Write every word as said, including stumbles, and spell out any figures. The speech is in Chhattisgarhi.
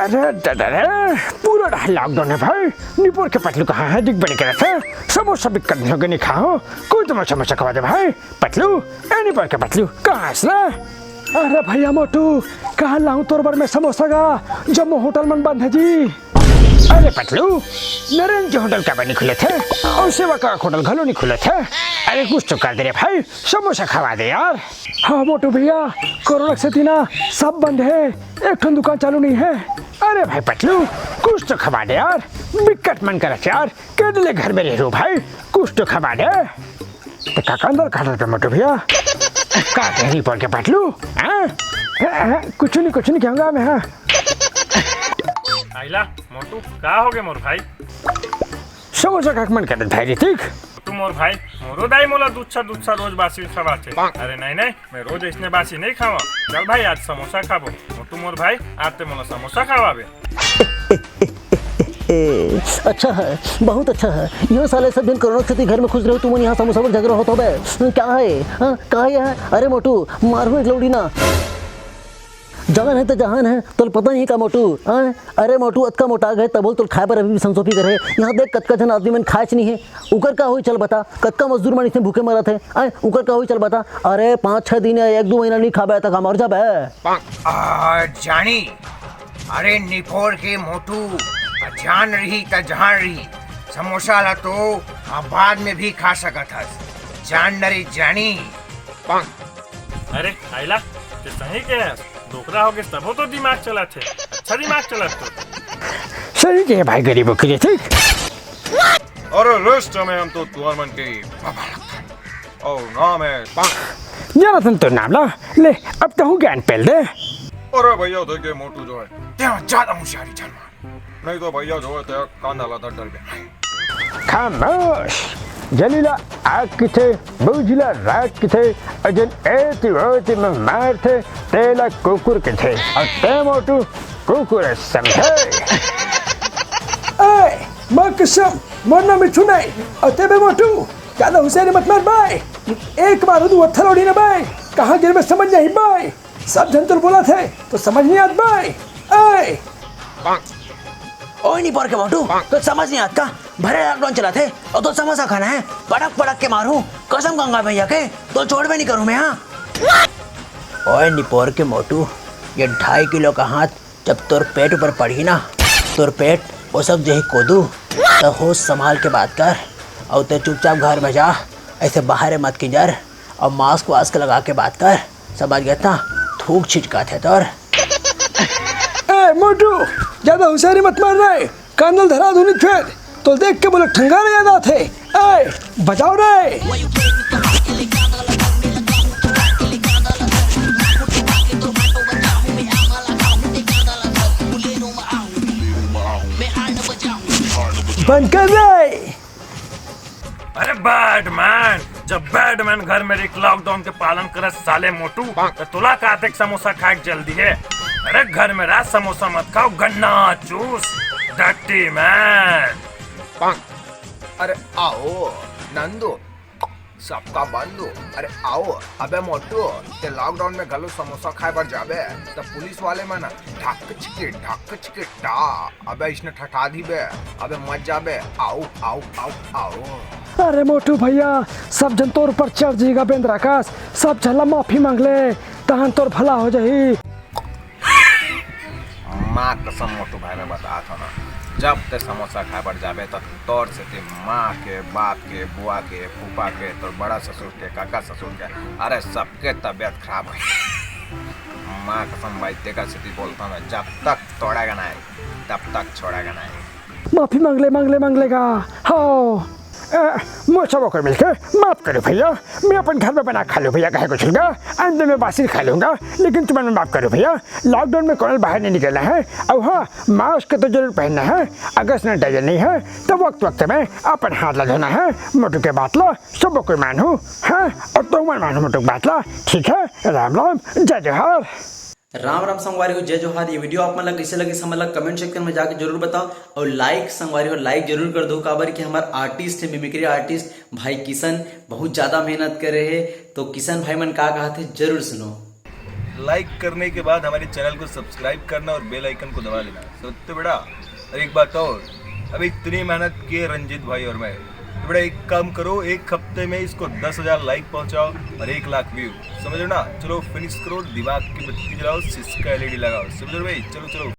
रे दादा रे, पूरा डहर लॉकडाउन हे भाई। निपोर के पतलू कहाँ हे? दिखबे नइ करत हे। समोसा बिक्कट दिन होगे नइ खाए हों। कोई तो मोला समोसा खवा दे भाई। पतलू, ए निपोर के पतलू, कहाँ हस रे? अरे भैया मोटू, कहाँ लाहूँ तोर बर मैं समोसा गा? जम्मो होटल मन बंद हे जी। अरे पतलू, नरेंद्र के होटल काबर नइ खुलत हे? अउ सेवा का होटल घलो नइ खुलत हे। अरे कुछ तो कर दे रे भाई, समोसा खवा दे यार। हाँ मोटू भैया, कोरोना के सेती ना सब बंद हे, एक ठन दुकान चालू नइ हे। अरे भाई पतलू, कुछ तो खवा दे यार, बिक्कट मन करत हे यार, कतेक दिन ले घर में रहे हों भाई, कुछ तो खवा दे। ते का कांदल काटत हे मोटू भैया? का कहे निपोर के पतलू? हाँ? हाँ, हाँ, कुछ नइ, कुछ नइ कहूँगा मैं, हाँ। आइला, मोटू, का होगे मोर भाई? समोसा खाए के मन करत भाई ऋतिक। तू मोर भाई, मोरो दाई मोला दूध सा, दूध सा रोज बासी खवाथे। अरे नहीं, नहीं, मैं रोज अइसने बासी नइ खावँव। चल भाई, आज समोसा खाबो। मोटू मोर भाई, आज ते मोला समोसा खवाबे। अच्छा हे, बहुत अच्छा हे। इहाँ साले सब झन कोरोना के सेती घर में खुश रहो, तुमन इहाँ समोसा बर झगरा होत हवे। का हे? हाँ, का हे? अरे मोटू, मारहूँ एक लौड़ी ना। जान हे त जहान हे, तोला पता नइ हे का मोटू? हाँ? अरे मोटू, अतका मोटा गे तभो ले तोला खाए बर अभी भी संसोपी करे। इहाँ देख कतका झन आदमी मन खाएच नइ हे। उकर का होही चल बता, कतका मजदूर मन अइसने भूखे मरत हे। आय, उकर का होही चल बता। अरे पाँच छह दिन या एक दू महीना नइ खाबे त का मर जाबे? आ, जानी, अरे निपोर के मोटू, आ जान रही त जहान रही, समोसा ला तो आ बाद में भी खा सकत हस। जान न रे जानी। अरे आइला, ते सही कहे हस, डोकरा होगे तभो तो दिमाग चलत हे, अच्छा दिमाग चलत हे। सही कहे भाई गरीबों के लिए, ठीक। अरे लिस्ट में हम तो तुँहर मन के बाबा लगथन। अउ नाम हे। जानत हँव तोर नाम ला, ले अब तहूँ ज्ञान पेल दे। अरे भैया देखे मोटू जो हे, तें ज्यादा होशियारी झन मार। नहीं तो भैया जो हे, तें कांदा ला धर डरबे। खामोश। जली ला आग किथे, बूझी ला राख किथे, अउ जेन एती ओती में मारथे, तेला कुकुर किथे। अउ तें मोटू कुकुर समझे। ए, माँ कसम, मोर नाम मिठू नहीं, अउ तें बे मोटू, ज्यादा होशियारी मत मार बे। एक मारहूँ त अत्था लौड़ी ना बे, कहाँ गिरबे समझ नइ आही बे। सब झन तोला बोलथे, त समझ नइ आत बे। ए! ओए निपोर के मोटू, तोला समझ नइ आत का? भरे लॉकडाउन चलत हे, अउ तोला समोसा खाना हे। पटक पटक के मारहूँ, कसम गंगा मैया के, तोला छोड़बे नइ करहूँ मैं, हाँ। ओए निपोर के मोटू, ये ढाई किलो का हाथ जब तोर पेट ऊपर पड़ही ना, तोर पेट ओ सब जही कोदू, त होश संभाल के बात कर। अउ तें चुपचाप घर में जा, अइसे बाहरे मत किंजर, अउ मास्क वास्क लगा के बात कर, समझ गेस ना? थूक छिटकाथे तोर। ए मोटू, ज्यादा होशियारी मत मार रे, कांदा ल धरा दूँ फेर, तोला देख के मोला ठंगारे याद आथे। ए, बजाव रे। बंद कर रे। अरे बैडमैन, जब बैडमैन घर में रही लॉकडाउन के पालन करत साले मोटू, त तोला का अतेक समोसा खाए के जल्दी हे? अरे घर में रह, समोसा मत खाओ, गन्ना चूस, dirty man। अरे आओ नंदू, सबका बंधु, अरे आओ। अबे मोटू, तें लॉकडाउन में घलो समोसा खाए बर जाबे, त पुलिस वाले मन ढक चिके, ढक चिके टा, अबे अइसने ठठा दिबे, अबे मत जाबे, आओ, आओ, आओ, आओ। अरे मोटू भैया, सब झन तोर ऊपर चढ़ जही गा बेंदरा कस, सब झन ला माफी मांग ले, तहन तोर भला हो जही। माँ कसम मोटू भाई, मैं बतात हँव ना, जब तें समोसा खाए बर जाबे, त तोर सेती माँ के, बाप के, बुआ के, फूफा के, तोर बड़ा ससुर के, काका ससुर के, अरे सबके तबीयत खराब होही। माँ कसम भाई, तेकर सेती बोलत हँव ना, जब तक तोड़ेगा नहीं, तब तक छोड़ेगा नहीं। माफी मांग ले, मांग ले, मांग ले गा। हाँ। अ, मोर सबो कोई मिलके माफ करो भैया, मैं अपन घर में बना खा लूँ भैया, काहे को छुलगा, अंदर में बासी खा लूँगा, लेकिन तुमन माफ करो भैया, लॉकडाउन में कोनो बाहर नहीं निकलना हे। अउ हाँ, मास्क तो जरूर पहनना हे, अगर सैनिटाइजर नहीं हे, त वक्त वक्त में अपन हाथ ला धोना हे। मोटू के बात ला सबो कोई मानहू, हाँ, अउ तुमन मानहू मोटू के बात ला, ठीक हे? राम राम, जय जोहार। राम राम संगवारी हो, जय जोहार। ये video आप मन ला कइसे लगिस, हमन ला comment section में जाके जरूर बताओ, अउ like संगवारी हो, like जरूर कर दो, काबर कि हमर artist हे, mimicry artist भाई किशन बहुत ज्यादा मेहनत करे हे। तो किशन भाई मन का कहत हे, जरूर सुनो। लाइक करने के बाद हमारे चैनल को सब्सक्राइब करना और बेल आइकन को दबा लेना। समझते बेटा? और एक बात और, अब इतनी मेहनत किए रंजीत भाई और मैं, तो बेटा एक काम करो, एक हफ्ते में इसको दस हजार लाइक पहुंचाओ और एक लाख व्यू। समझ रहे हो ना? चलो फिनिश करो, दिमाग की बत्ती जलाओ, सिस्का एलईडी लगाओ। समझ रहे हो भाई? चलो चलो।